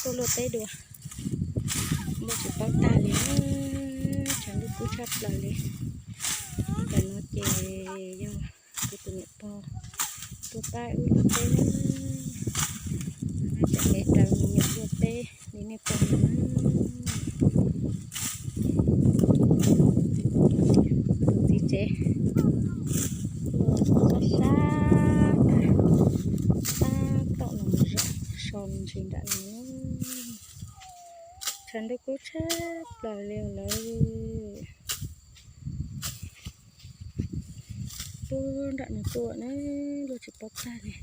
Tuaj luaj teb dua, luaj tsis paub tag li, tshav ntuj kub tshaj plaws li. Tam no ces yog kuv tus niam pog tuaj pab wb luaj teb na. Tsam es raws me nyuam luaj teb li nej pom no na. Tus txiv tsev luaj sab sab tag, tab tom los zom so me ntsis nram no. Tshav ntuj kub tshaj plaws li lawm. Tuaj nram no tuaj na, luaj tsis paub tag li.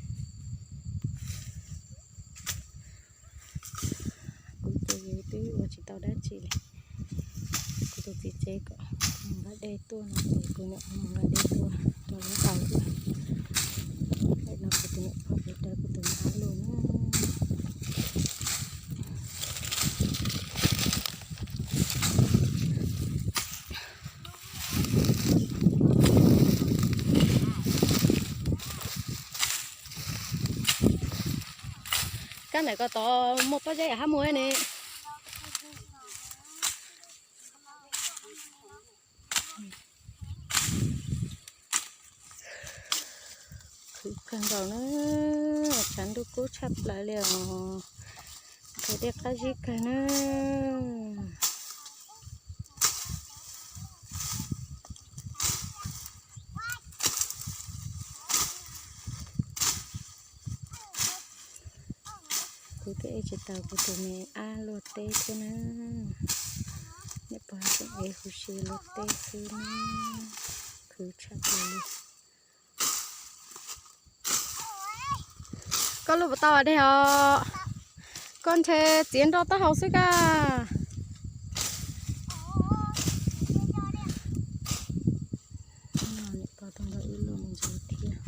Kuv ces twb ua tsis tau dab tsi li. Kuv tus txiv tsev kom mus nqa dej tuaj no ces kuv niam mus nqa dej tuaj rau lawv haus xwb. Tam no kuv tus niam pog pem raws kuv tus me ab luaj na. Kab ntawm ko tod muaj pob zeb hab muaj ne. Khwv kawg nkaus na, tshav ntuj kub tshaj plaws li os. Khwv dej qab zib kawg na. Kuv twb ev tsis tau kuv tus me ab luaj teb thiab na. Niam pog tseem ev huv si luaj teb xwb na. Khwv tshaj plaws li. Koj luaj puas tau dej os? Koj ntshe txiav nroj taub hau xwb kaj. Niam pog tuaj nrog wb luaj me ntsis thiab.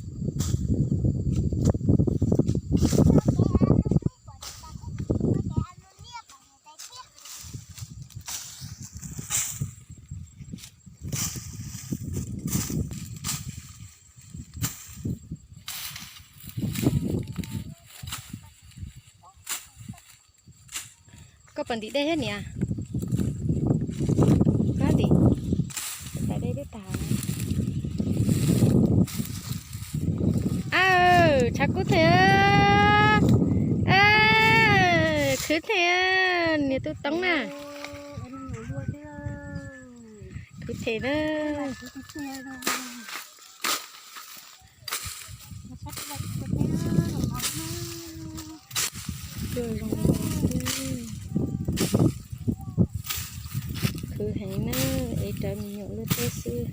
Koj puas ntim dej thiab niam? Koj ntim, tas dej twb tas. Aw, tshav kub theej, khwv theej, niam tub Toob na. Khwv theej na. Khwv heev na, es raws me nyuam luaj teb xwb,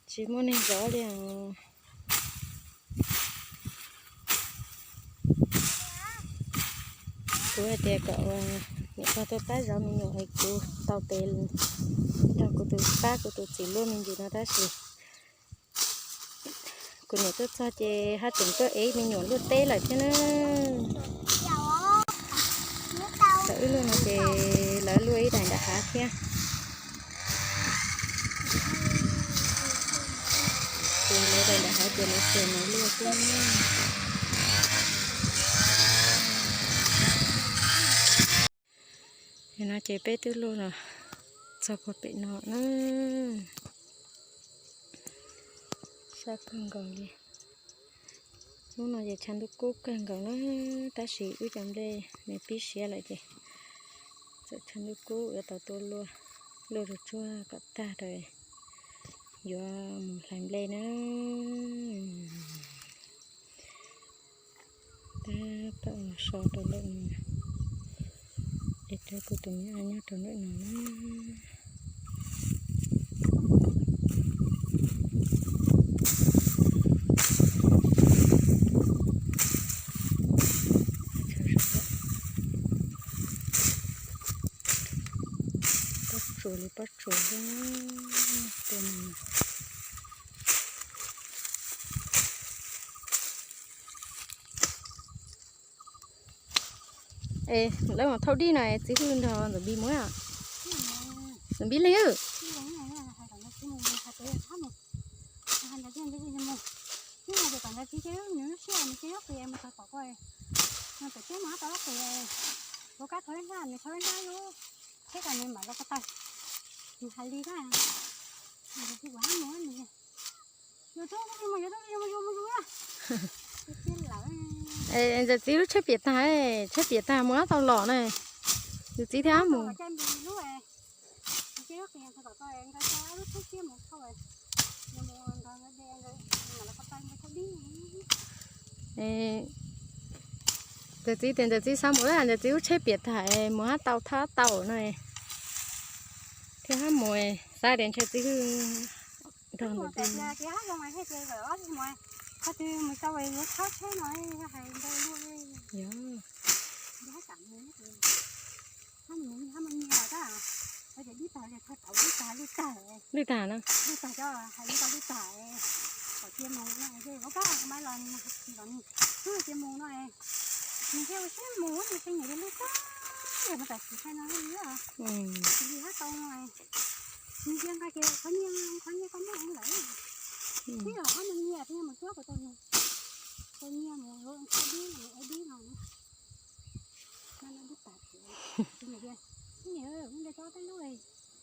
tsis muaj neeg zov li os. Kuv hais tias kom niam pog tuaj pab zov me nyuam es kuv tau tes nrog kuv tus, pab kuv tus txiv luaj me ntsis no tab sis kuv niam tuaj txog ces haj tseem tuaj ev me nyuam luaj teb lawm thiab na. Thaum wb luaj no ces lawv luaj ib daim nram hav thiab. Ces lawv daim nram hav ces lawv tseem mus luaj xwb. Nim no ces peb twb luaj los txog puag pem no na. Sab kawg nkaus li. Hnub no ces tshav ntuj kub kawg nkaus na, tab sis wb cov nplej nws pib siav lawm ces txawm tshav ntuj kub yuav tau tuaj luaj, luaj tsuag tsuag kom tag rau yuav mus hlais nplej na. Tab tom los so rau ntawm no, es rau kuv tus me ab nyob rau ntawm no na. Pob tsuas li pob tsuas xwb, tej no. Es lawv mam thauj dib no txiv hwj nrog ntxawm Npis mus. Ntxawm Npis leej. Nws tawm teb mus hab tau ob pem, kuv kab thau ib hnab, nws thau ib hnab lub tsheb tas nws mam los ko taw. Nws hais li na, nws kuv hab mus nws yus tub mus yus tub mus yus mus yus na. Ntxawm txiv lub tsheb piam tag, tsheb piam tag mus hab tau los na. Ntxawm txiv thiab mus. Ntxawm txiv tias ntxawm txiv xav mus, ntxawm txiv lub tsheb piam tag mus hab tau thab tau no. Thiab hab mus xav tias ntshe txiv hwj nrog ntawm Lwj tag na.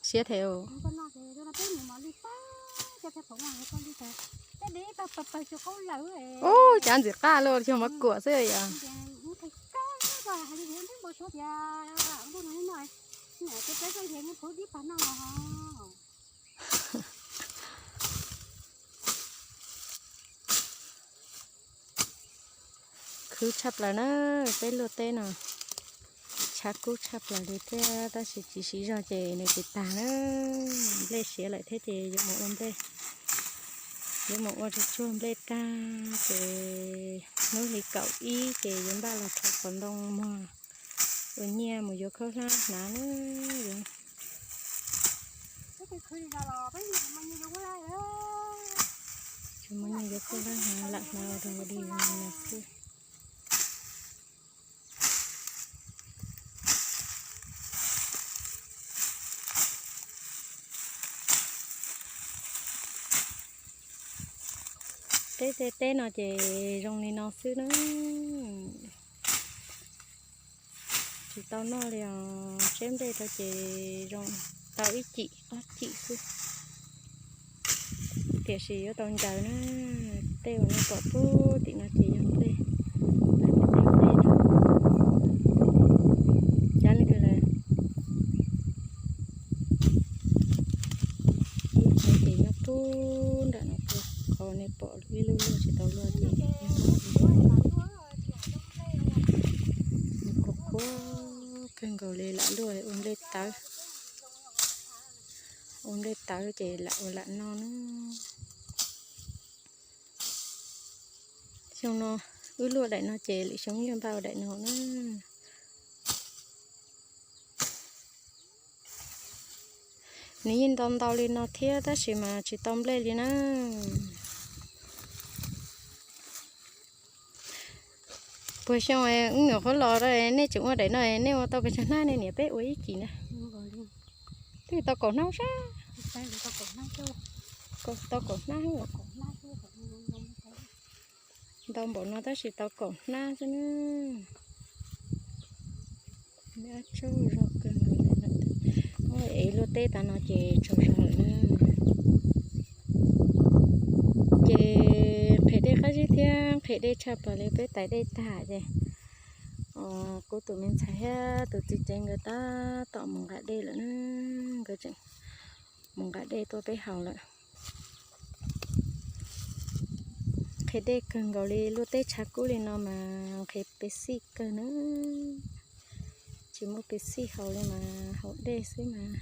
Siab them. Ub, cav ntxim qaj luaj, tsis muab kuam xwb yom. Khwv tshaj plaws na, peb luaj teb no tshav kub tshaj plaws li thiab, tab sis tsis siv zog ces nws tsis tag na. Nplej siav lawm thiab ces yuav mus ua nplej, yuav mus ua tsuag tsuag nplej tag ces hnub hli kaum ib ces yuav npaj los rho qos ntoo muag ua nyiaj mus yuav khaub hlab hnav na. Tsis muaj nyiaj yuav khaub hlab hnav, lam hnav ua rau nkaus li no xwb. Peb tej teb no ces zoo li no xwb na. Tsis tau noj li os, tseb nplej rau ces zoo tau ib cim ob cim xwb. Tiam sis yuav tau ncaws na, tej uas nej pom puag tim no ces yog nplej, lawv tej nplej na. Cov li twg lawm? Ib qhov ces nyob puag nram no, qhov nej pom ib lub luaj tsis tau luaj ces nws qhuav qhuav kawg nkaus li, lam luaj ua nplej tawv, ua nplej tawv ces lam ua lam noj na. Xyoo no wb luaj daim no ces lwm xyoo yuav npaj ua daim no na. Nws yeej ntau ntau li no thiab tab sis mas tsis tau nplej li na. Puag xyoo wb nyuam qhuav los, nej tseem ua daim no, nej ua tau pes tsawg hnab ne niam? Peb ua ib cim na, twb tau kaum hnab sab. Tau kaum hnab. Ntau npaum no tab sis tau kaum hnab xwb na. Tsaug zog kawg nkaus li. Ev luaj teb tas no ces tsaug zog lawm na. Ces nqhis dej qab zib thiab nqhis dej tshaj plaws li, peb tais dej tag ces kuv tus me ntxhais thiab tus txiv tsev nkawd tab tom mus nqa dej lawm na. Nkawd tseem mus nqa dej tuaj peb haus lawm. Nqhis dej kawg nkaus li, luaj teb tshav kub li no mas nqhis pes xij kawg na. Tsis muaj pes xij haus li mas haus dej xwb mas.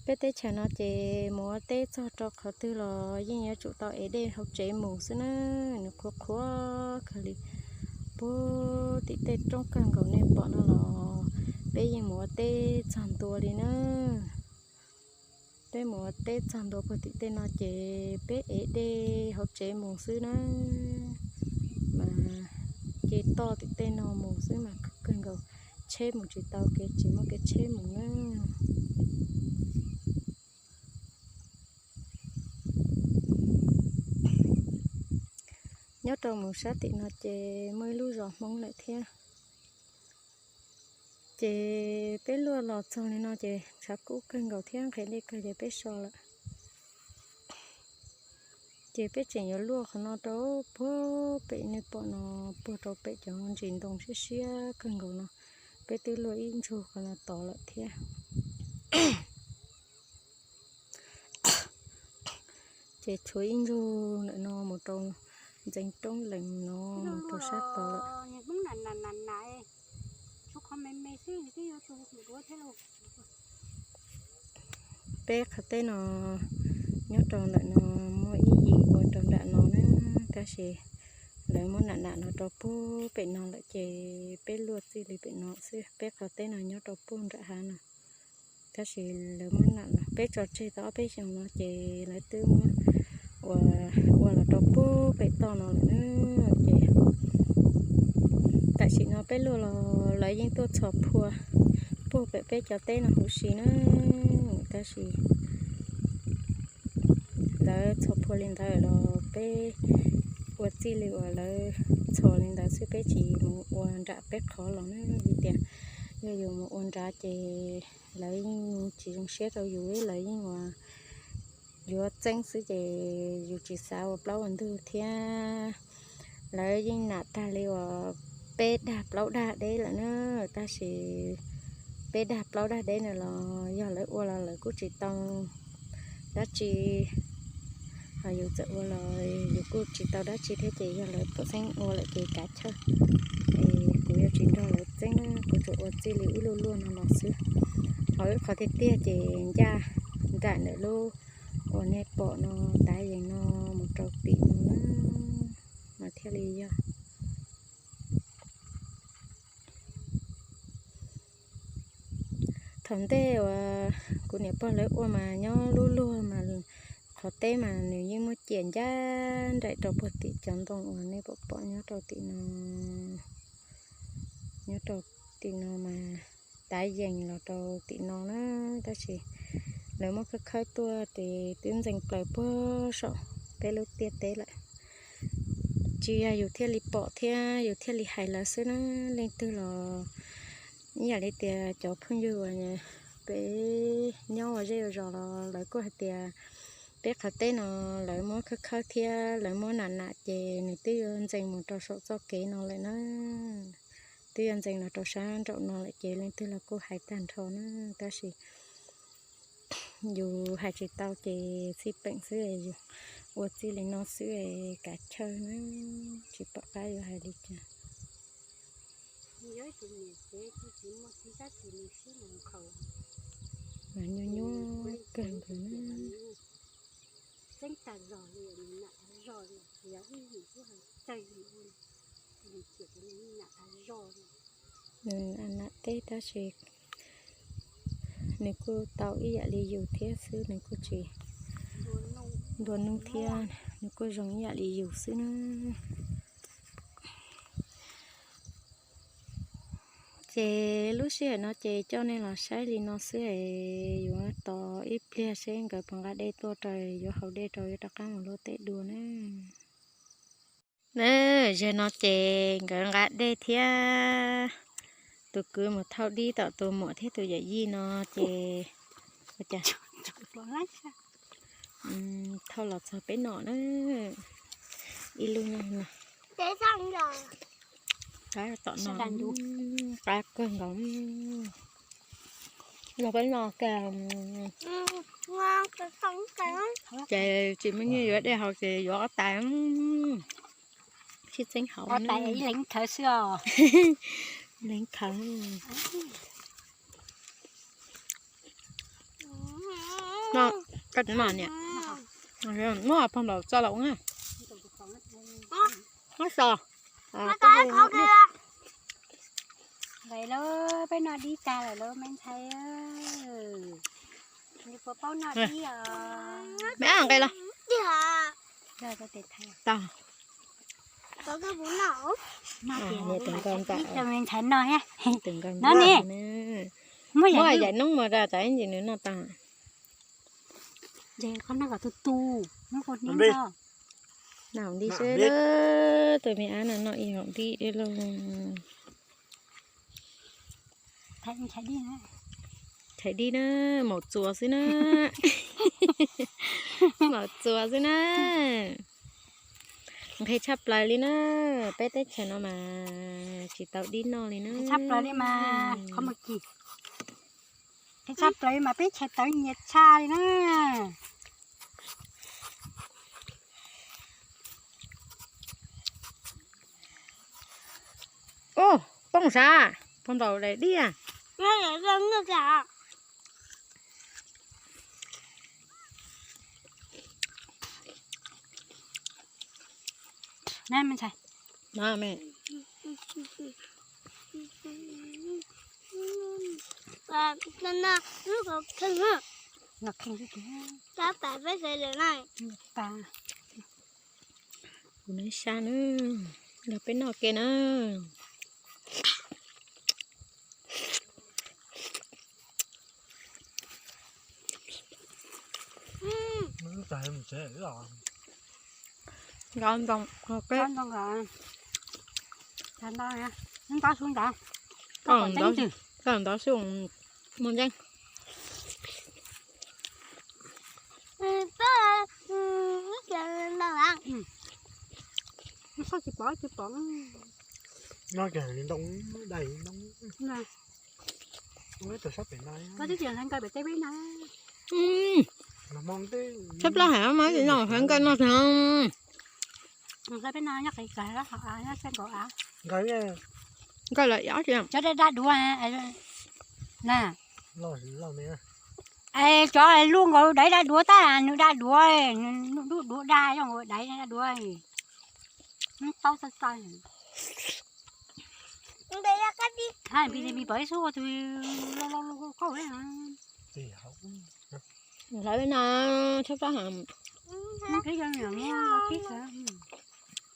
Peb teb chaws no ces mus ua teb txog rau qhov twg los yeej yuav tsum tau ev dej hauv tsev mus xwb na. Nws qhuav qhuav kawg li. Puag tim tej roob kawg nkaus nej pom no los peb yeej mus ua teb txog ntua li na. Peb mus ua teb txog ntua puag tim tej no ces peb ev dej hauv tsev mus xwb na. Mas ces toj tim tej no mus xwb mas kawg nkaus, tsheb mus tsis tau kev, tsis muaj kev tsheb mus na. Nyob rau mus sab tim no ces muaj ib lub zos Hmoob lawm thiab. Ces peb luaj los txog li no ces tshav kub kawg nkaus thiab nqhis dej kawg ces peb so lawm. Ces peb tseem yuav luaj qhov no rau puag pem nej pom no, puag rau pem cov ntsis ntoo siab siab kawg nkaus no, peb twb luaj ib ntsug qhov no tod lawm thiab. Ces tshuav ib ntsug ntawm no mus rau ntxeev roob lees no mus rau sab tod lawm. Peb qhov teb no nyob rau ntawm no muaj ib yim ua rau nram no na, tab sis lawv muab nam nam no rau puag pem no lawm ces peb luaj txij li pem no xwb. Peb qhov teb no nyob rau puag nram hav no, tab sis lawv muab nam no, peb tso tseg tau ob peb xyoos no ces lawv twb muab ua, ua los rau puag pem toj no lawm na. Ces tam sim no peb luaj los lawv yeej tuaj txhos phua puag pem peb cov teb no huv si na, tab sis lawv txhos phua li ntawd los peb ua txij li uas lawv txhos li ntawd xwb, peb tsis mus ua nram peb qhov los na, vim tias yog yus mus ua nrad ces lawv yeej tsis zoo siab rau yus, lawv yeej ua yuav txeeb xwb ces yus tsis xav ua plaub ua ntug thiab. Lawv yeej nam tag li uas peb dag plaub dag deb lawm na, tab sis peb dag plaub dag deb no los yog lawv ua los lawv kuj tsis tau dab tsi, ho yus txawm ua los yus kuj tsis tau dab tsi thiab ces yog lawv pom xeeb ua lawm ces kav chawj. Es kuv yuav tsis nrog lawv txeeb na, kuv tsuas ua txij li ib lub luaj no los xwb. Ho wb qhov tiag tiag ces ncaj nraim ntawm lub uas nej pom no tav yees no mus rau tim no na, mas thiaj li yog. Thaum ntej uas kuv niam pog lawv ua mas nyob lub luag mas qhov teb mas nws yeej muaj ciam ncaj nraim rau puag tim cov ntoo uas nej pom pom nyob rau tim no, nyob rau tim no mas tav yees los rau tim no na, tab sis lawv muab khawb khawb tuaj ces twb ntxeev plaws puag saum peb lub tiaj teb lawm. Tsis yog yus thiaj li pom thiab yus thiaj li hais lawv xwb na, leej twg los ib yam li tias cov phooj ywg uas peb nyob ua zej ua zos los lawv kuj hais tias peb qhov teb no lawv muab khawb khawb thiab lawv muab nam nam ces nws twb yuav ntxeev mus rau saum txoj kev no lawm na, twb yuav ntxeev los rau sab nraum no lawm ces leej twg los kuj hais tag nrho na, tab sis yus hais tsis tau ces txij peem xwb, yus ua txij li no xwb kav chawj na, tsis pom qab yuav hais li cas. Mas nyuaj nyuaj kawg nkaus na. Nws nam teb tab sis nws kuj tau ib yam li yus thiab xwb, nws kuj tsis nplua nuj thiab, nws kuj zoo ib yam li yus xwb na. Ces lub sij hawm no ces coj nej los saib li no xwb es yuav tos ib pliag seb nkawd puas nqa dej tuaj rau, yuav haus dej rau yuav rov qab mus luaj teb dua na. Na, zaum no ces nkawd nqa dej thiab, tus kwv mus thauj dib tom tus muam thiab tus yawm yij no ces ua cas thauj los txog peb nom na, ib lub no no. Tom no qab kawg nkaus. Los peb no ces tsis muaj nyiaj yuav dej haus ces yuav ob tais, sib txeeb haus. Leev khawv xwb os. Leev khawv. No, koj tsis maj niam. Muab pog npaum txoj los ua na. Muab so. Nqis lawm, peb noj dib tag lawm lauj me ntxhais. Nws puas paub noj dib os? Me ab nqis los. Tag. Noj dib rau me ntxhais noj thiab. Noj ne. Muab yam noob mus rau tsam ib ntsis nws noj tag. Ces koj noj kom tu tu, muab kua hniab noj. Haum nti xwb na, tus me ab no noj ib haum nti thiab lauj. Thaiv dib na, maum txuas xwb na, maum txuas xwb na. Nqhis tshaj plaws li na, peb teb chaws no mas tsis tau dib noj li na. Tshaj plaws li mas, qhov muag kis. Tshaj plaws li mas peb tshais tawv nyias tshaj li na. Ub, poob sav, poob ntaus daim diaj. Kuv neb sab na, nrog peb noj ke na. Nto ntoo, ntoo, ntoo su ntawd, ntoo su mus ntseeb. Tsis pom, tsis pom. No ces ntoo dai ntoo. Koj twb tias hlais nkawd pem teb peb na. Tshaj plaub hais mas no hlais nkawd no. Nkawd peb no nyob qis kawg, nyob sab nkaum av. Nkawd los ib ob tsi. Cov dai da duav na. Es cov lub nkaus daiv da duav tag, nws da duav, nws dub duav da, yog nkaus daiv da duav. Taub txawj txawj. Pis pom ib xub ua tus lo lo lo kauj. Hlawv no tshaj plaub hais.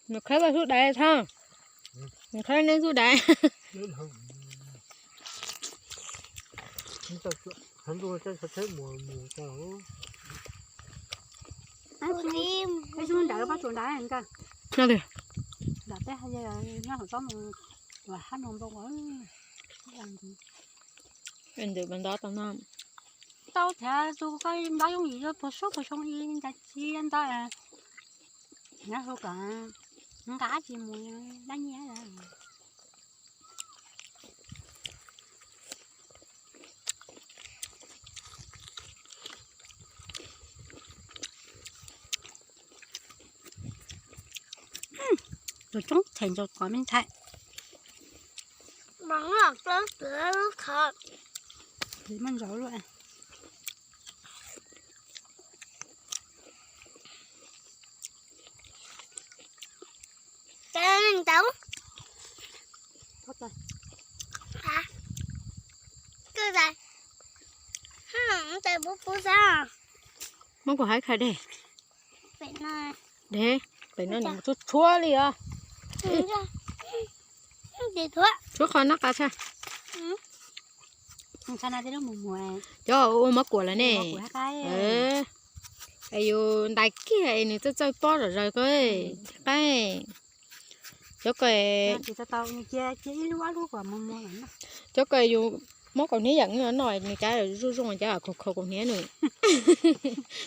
Nws khawb vaj xub daiv thab. Nws khawb neb xub daiv. Peb xub ntawd pab tsuas ntawd nkawd. Nram peb nyob hauv tsob mus, hab no npau ntws ntawd tau no. Tau thiab tus koj nto yooj yim puas sub puas xyoo i ntawd txiv nto. Nyob hauv kom nqa tsis mus dab nyiaj. Tus coob them ntsaum qhov me ntxhais. Muaj ntsaum luaj. Muab kuv haib khaws deg. Deg, pem no nws tshuab tshuab li os. Tshuab qhov nab qa tshaj. Cov ua mov kuam lawm ne. Es yus ntais kiag es nws txawj txawj pob zom zaws ko, qaib. Cov ko, cov ko yus muab kaus hniav yam no noj nws cav zuj zoo, cav khaus kaus hniav nws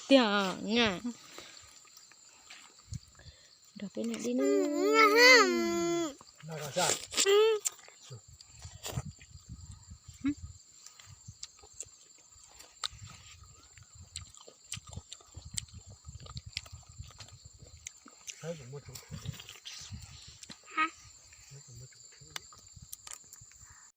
tiag nga. Nrog peb noj dib na. Saib puas muaj tsoom khaws.